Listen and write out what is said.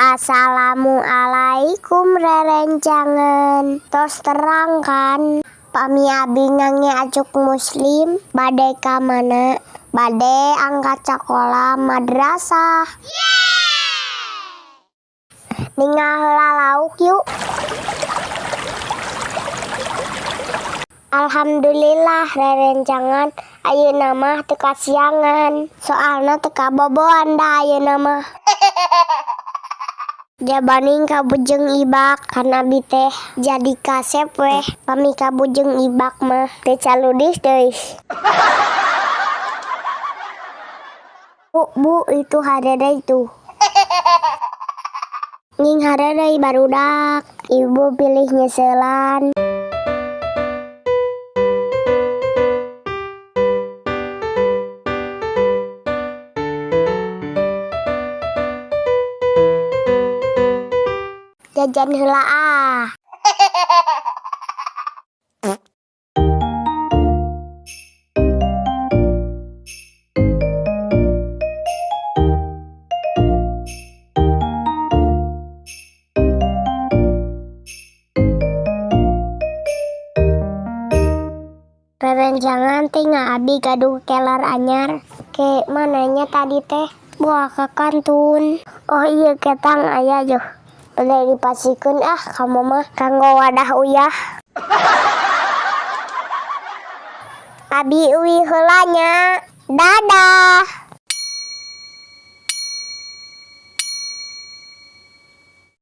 Assalamualaikum rerencangan. Tos terang kan? Pami abi ngangge acuk muslim bade ka mana? Bade angkat sakola madrasah. Ningal heula lauk yuk. Alhamdulillah rerencangan ayeuna mah teu kasiangan. Soalna teu kaboboan da ayeuna mah. Jabaning ka Bujeng Ibak kan abi teh jadi kasep weh. Pami ka Bujeng Ibak mah teu caludih deui. Bu, bu itu hareureuy tuh. Nging hareureuy barudak. Ibu pilih nyeuselan. Jajan heula ah. Rerencangan teh abi gaduh keler anyar. Ke mananya tadi teh? Buah ka kantun. Oh iya ketang aya juh. Bade dipasikeun ah kamu mah kanggo wadah uyah. Abi uih heula nya. Dadah.